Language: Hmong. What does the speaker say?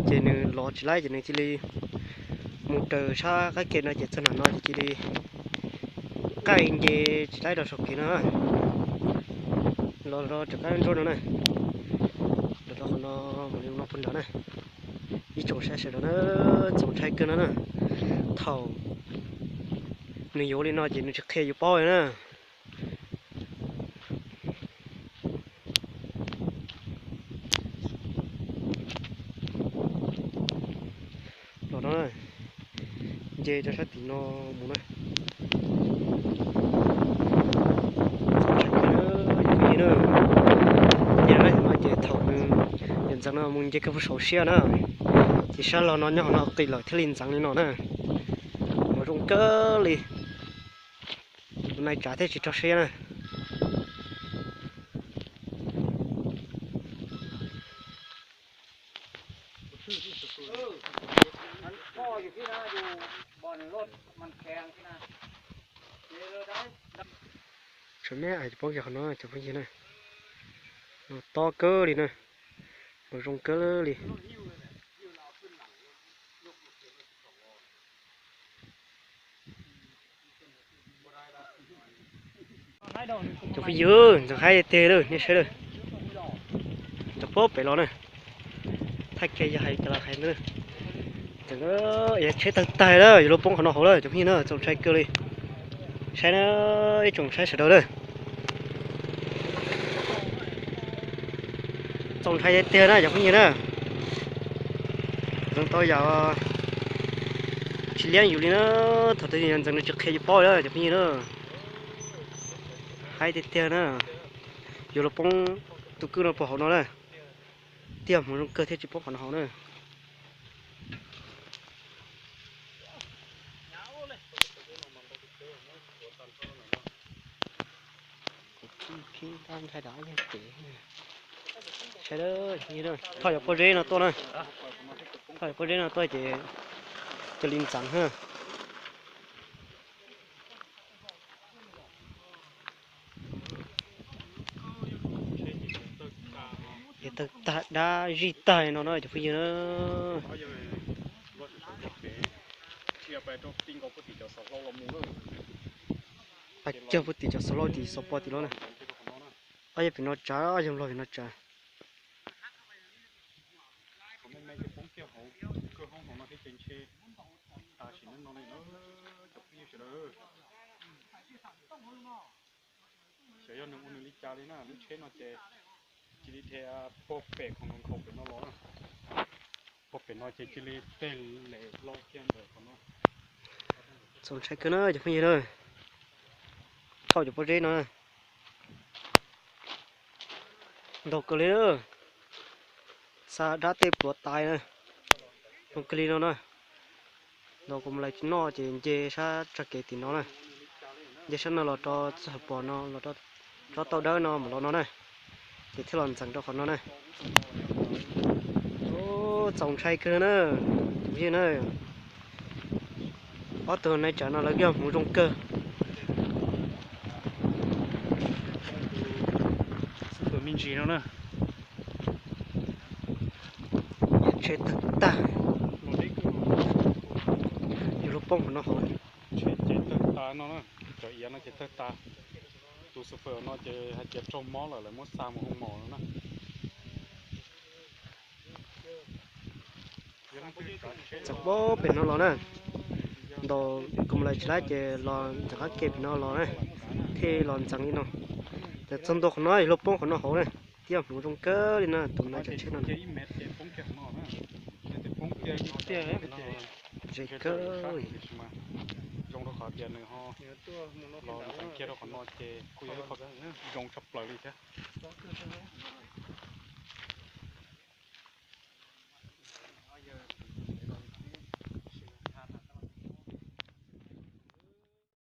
Ces nws los tsis laib ces nws cia li mus raws sab qab ke no ces txog nram no ces cia li qaij nce tsis laib rau saum kev no. Los rau cov qab nruab no na, los rau qhov no mus li no puag nrad na. Ib tsoom saib sawv daws na, txaus ntshai kawg no na. Thaum nws yuav li no ces nws tsis qhia yus paub li na. Los no, nce rau sab tim no mus na. Ces no ces thaum nws ntxeev no mus nce kawg puag saud siab na, ces sab los no nyob hauv no qis lawm thiaj li ntxeev li no na. Mus zoo kawg li. Tus nai tsav thiaj tsis rau siab na. Tshuav me ais poob kiag qhov no cov phooj ywg na. Tob kawg li na, mus zoo kawg li. Cov phooj ywg, ntxeev haib tiag tiag lawm, nej saib lawm. Cov pab pem los na, thaij kiag yog hais cas los hais na. Ntxeev, tsheb tawg tag lawm, yuav luag poob qhov no hauv lawm cov phooj ywg na, txaus ntshai kawg li. Saib na, ib tsoom saib sawv daws na. Txaus ntshai tiag tiag na cov phooj ywg na. Ntxeev tau yam tsis liab yus li na, thaum twg ntxeev nws tsis qhia yus paub li cov phooj ywg na. Haib tiag tiag na, yuav luag poob tus kwj no puag hauv no na. Tiag hmoov zoo kawg thiaj tsis poob qhov no hauv na. Thoj cov pob zeb no tuaj na, thoj cov pob zeb no tuaj ces cia li ntxeev na. Ces tawg tag dab zij tag li no na cov phooj ywg na. Pais cog puag tim cov xov laub tim xov pos tim no na. Ob yog pem no tsav, ob yog nplog pem no tsav. Xyov yog nws ua nws li cas li na, lub tsheb no ces cia li dhia puag pem khoom nkhaus pem no los na. Puag pem no ces cia li tej lem hlo kiag ntawm qhov no. Txaus ntshai kawg na cov phooj ywg na, thauj cov pob zeb no na. Ntaug kawg li na, xa dab tej pluav tais na. Ntaug kawg li no na. Ntaug kuv mus lawv tsis noj ces nce sab tsa kev tim no na. Nce sab no los rau txog pom no los rau tsob tauj dawb no mam los no na, ces thiaj los ntxeev rau qhov no na. Txaus ntshai kawg na, tus phooj ywg na. Ob tug nai tsav no lawv yog hmoov zoo kawg. Xib fwb me ntsis no na. Tsheb tawg tag, yuav luag poob qhov no hauv. Tsheb ces tawg tas no na, cov iav no ces tawg tas. Tus xib fwb no ces hais tias raug mob lawm, lawv muab xa mus hoo mos no na. Txog pem no los na, ntaus kuv mus lawv tsis laib ces los ntxeev qab ke pem no los na, thiaj los ntxeev li no. Ces txog ntua qhov no yuav luag poob qhov no hauv na, thiaj hmoov zoo kawg li na tus nai tsav tsheb no. Ze kawg. Zoo rau qhov tias nws ho los ntxeev kiag rau qhov no ces kuj yog ib qho zoo tshaj plaws li thiab.